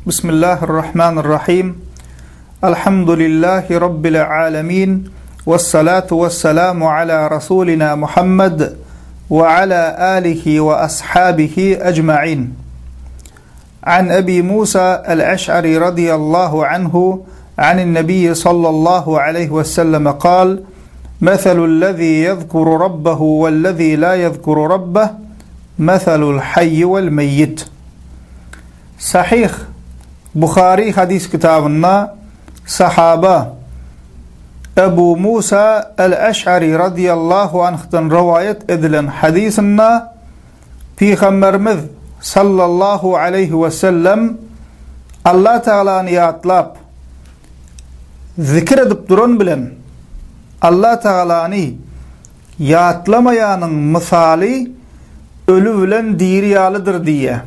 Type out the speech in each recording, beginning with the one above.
Bismillahirrahmanirrahim. Alhamdulillahi Rabbil alemin. Vessalatu vesselamu ala Rasulina Muhammed ve ala alihi ve ashabihi ecma'in. An Ebi Musa el-Eş'ari radıyallahu anhu عن النبي صلى الله عليه وسلم قال: مثل الذي يذكر ربه والذي لا يذكر ربه مثل الحي والميت. Sahyh Buhary hadys kitabynda sahaba Ebu Musa el-Eş'ari radıyallahu anhdan rowaýat edilen hadysynda Pygamberimiz sallallahu aleýhi we sellem Allah Tagalany ýatlap, zikir edip duran bilen Allah Tagalany ýatlamaýanyň mysaly öli bilen diri ýalydyr diýýär.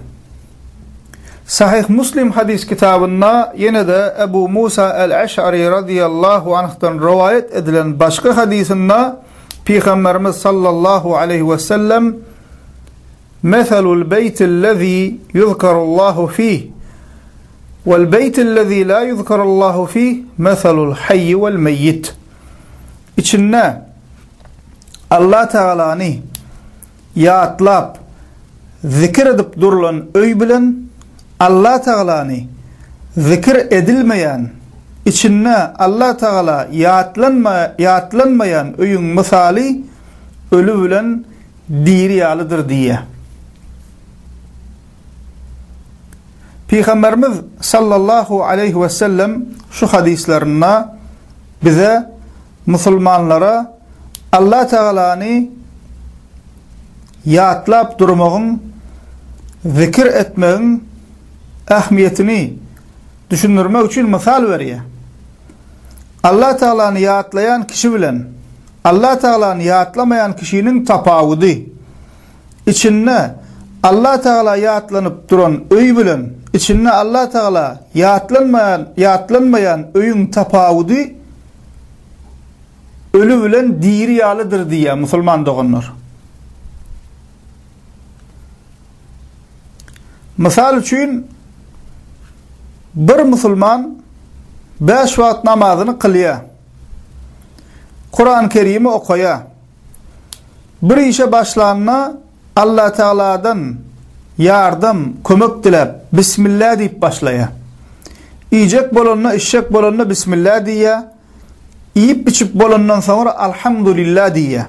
Sahyh Muslim hadys kitabynda ýene-de Ebu Musa el-Eş'ari radiyallahu anhdan rowaýat edilen başga hadysynda Pygamberimiz sallallahu aleýhi we sellem Meselul beýtillezî ýuzkarullahu fîh wel beýtillezî lâ ýuzkarullahu fîh meselul hayyi wel meýýit. İçinde Allah Tagalany ýatlap zikir edip durulan öý bilen Allah Tagalany zikir edilmeýän, içinde Allah Tagala ýatlanma ýatlanmaýan öýüň mysaly öli bilen diri ýalydyr diýýär. Pygamberimiz sallallahu aleýhi we sellem şu hadyslarynda bize musulmanlara Allah Tagalany ýatlap durmagyň, zikir etmegiň ähmiýetini düşündirmek üçin mysal berýär. Allah Tagalany ýatlaýan kişi bilen Allah Tagalany ýatlamaýan kişiniň tapawudy, içinde Allah Tagala ýatlanyp duran öý bilen içinde Allah Tagala ýatlanmaýan ýatlanmaýan öýüň tapawudy öli bilen diri ýalydyr diýýär musulman doganlar. Mysal üçin bir musulman 5 wagt namazyny kylýar. Kuran Kerimi okaýar. Bir işe başlanda Allatagaladan ýardam, kömek diläp, Bismillah diýip başlaýar. Iýjek bolanda, içjek bolanda Bismillah diýýär. Iýip-içip bolandan soňra Alhamdulillah diýýär.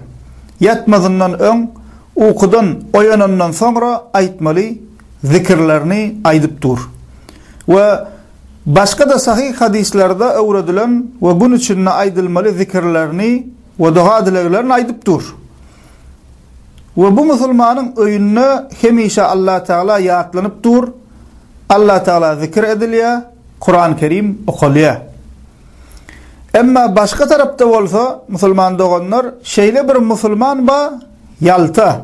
Ýatmazyndan öň, ukudan oýanandan soňra aýtmaly zikirlerini aýdyp dur. We başga-da sahyh hadyslarda öwredilen we gün içinde aýdylmaly zikirlerini we doga-dileglerini aýdyp dur. We bu musulmanyň öýünde hemişe Allatagala ýatlanyp dur, Allatagala zikir edilýär, Kuran Kerim okalýar. Emma başga tarapda bolsa, musulman doganlar, şeýle bir musulman bar, ýalta,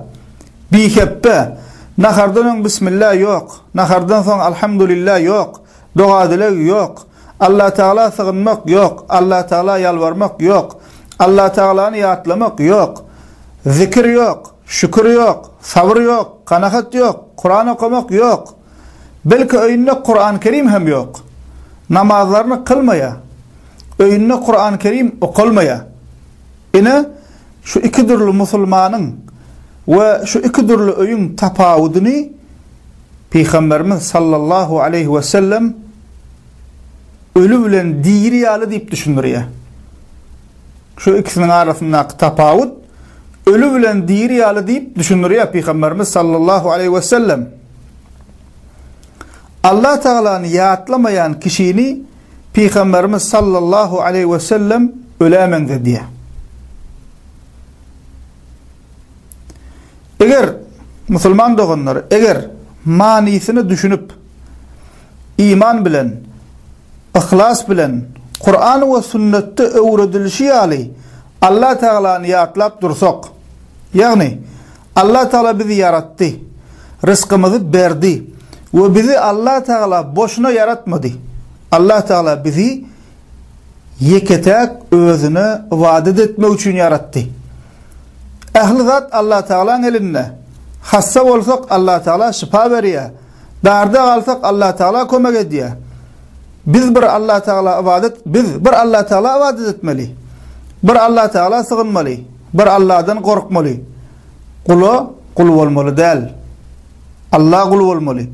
bihepbe, nahardan öň bismillah ýok, nahardan soň alhamdulillah ýok, Doga-dileg ýok. Allatagala sygynmak ýok. Allatagala ýalbarmak ýok. Allatagalany ýatlamak ýok. Zikir ýok. Şükür ýok. Sabyr ýok. Kanagat ýok. Kuran okamak ýok. Belki öýünde Kuran Kerim hem ýok. Namazlaryny kylmaýar. Öýünde Kuran Kerim okalmaýar. Ine, şu iki dürli musulmanyň we şu iki dürli öýüň tapawudyny Pygamberimiz sallallahu aleýhi we sellem öli bilen diri ýaly diýip düşündirýär. Şu ikisiniň arasyndaky tapawut öli bilen diri ýaly diýip düşündirýär Pygamberimiz sallallahu aleýhi we sellem. Allah Tagalany ýatlamaýan kişini Pygamberimiz sallallahu aleýhi we sellem ölä meňzedýär. Eger, musulman doganlar, eger manysyna düşünip, iman bilen, yhlas bilen, Kuran we sünnetde öwredilişi ýaly Allah Tagalany ýatlap dursak, ýagny Allah Tagala bizi ýaratdy, rysgymyzy berdi we bizi Allah Tagala boşuna ýaratmady. Allah Tagala bizi ýeke-täk özüne ybadat etmek üçin ýaratdy. Ähli zat Allatagalaň elinde. Hassa bolsak Allatagala şypa berýär. Darda galsak Allah Tagala kömek edýär. Biz bir Allah Tagala ybadat, biz bir Allah Tagala ybadat etmeli. Bir Allah Tagala sygynmaly. Bir Allahdan gorkmaly. Gula gul bolmaly däl. Alla gul bolmaly.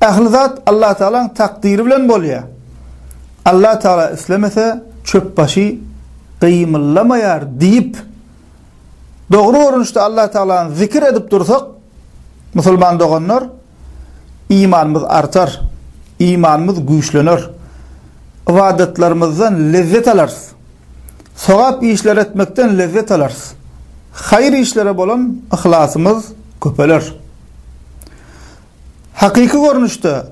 Ähli zat Allah Tagalaň takdyry bilen bolýar. Allah Tagala islemese çöp başy gymyldamaýar diýip, dogry görnüşde Allah Tagalany zikir edip dursak, musulman doganlar, imanymyz artar, imanymyz güýçlener. Ybadatlarymyzdan lezzet alarys. Sogap işler etmekden lezzet alarys. Haýyr işlere bolan yhlasymyz köpeler. Hakyky görnüşde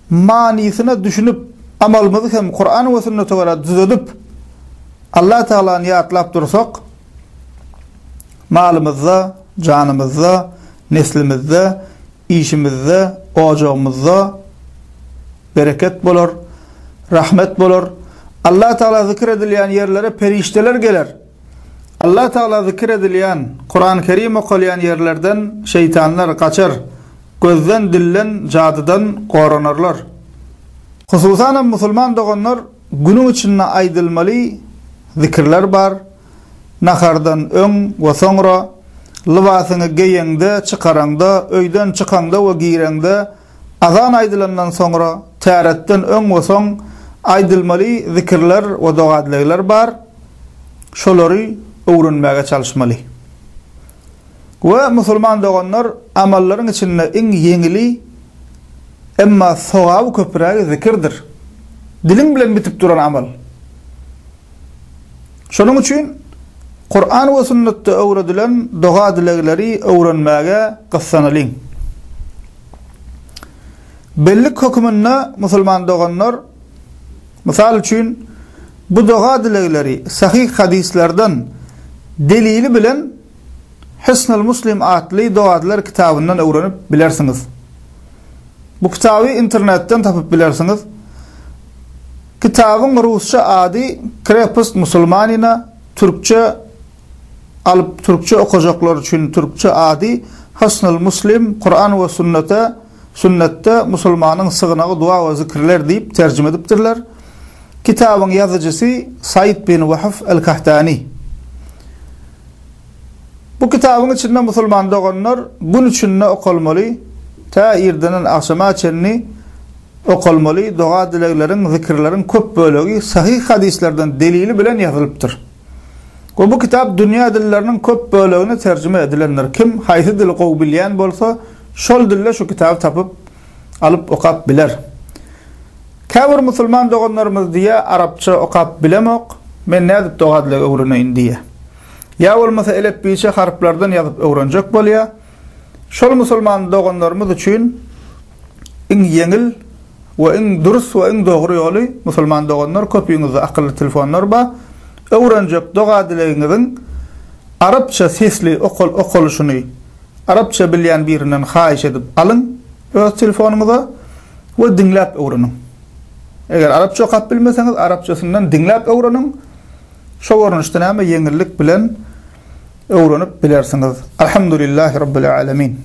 manysyna düşünip, amalymyzy hem Kuran we sünnete görä düzedip, Allah Tagalany ýatlap dursak, malymyzda, janymyzda, neslimizde, işimizde, ojagymyzda bereket bolar, rahmet bolar. Allah Tagala zikr edilýän ýerlere perişdeler geler. Allah Tagala zikr edilýän, Kuran Kerim okalýan ýerlerden şeýtanlar gaçar, gözden, dilden, jadydan goranarlar. Hususanam musulman doganlar günüň içinde aýdylmaly zikirler bar, nahardan öň we soňra, lybasyňy geýeňde, çykaraňda, öýden çykaňda we gireňde, Azan aýdylandan soňra, täretden öň we soň aýdylmaly zikirler we doga-dilegler bar, şolary öwrenmäge çalyşmaly. We musulman doganlar, amallaryň içinde iň ýeňili, emma sogaby köprägi zikirdir. Diliň bilen bitip duran amal. Şonuň üçin Kuran we sünnetde öwredilen doga-dilegleri öwrenmäge gyssanalyň. Bellik höküminde musulman doganlar, mysal üçin, bu doga-dilegleri sahyh hadyslardan delili bilen Hisnul Muslim atly doga-diler kitabyndan öwrenip bilersiňiz. Bu kitaby internetden tapyp bilersiňiz. Kitabyň rusça ady Krepost musulmanina, türkçe alyp türkçe okajaklar üçin türkçe ady Hysnul Muslim, Kuran we sünnete, sünnetde musulmanyň sygnagy dua we zikirler diýip terjime edipdirler. Kitabyň ýazyjysy Said bin Wahf el-Kahtani. Bu kitabyň içinde musulman doganlar gün içinde okalmaly, tä irdenden agşama çenli okalmaly doga-dilegleriň, zikirleriň köp bölegi sahyh hadyslardan delili bilen ýazylypdyr. We bu kitap dünýä dilleriniň köp bölegine terjime edilendir. Kim haýsy dili gowy bilýän bolsa, şol dilde şu kitaby tapyp, alyp okap biler. Käbir musulman doganlarymyz diýýär, arapça okap bilemok, men nädip doga-dileg öwreneýin diýýär. Ýa bolmasa elepbiçe harplardan ýazyp öwrenjek bolýar. Şol musulman doganlarymyz üçin iň ýeňil we iň dürs we iň dogry ýoly musulman doganlar köpüňizde akylly telefonlar bar. Öwrenjek doga-dilegiňiziň arapça sesli okal okalyşyny arapça bilýän birinden haýyş edip alyň öz telefonyňyza we diňläp öwreniň. Eger arapça okap bilmeseňiz arapçasyndan diňläp öwreniň. Şo görnüşde näme ýeňillik bilen öwrenip bilersiňiz. Alhamdulillahi Rabbil Alemin.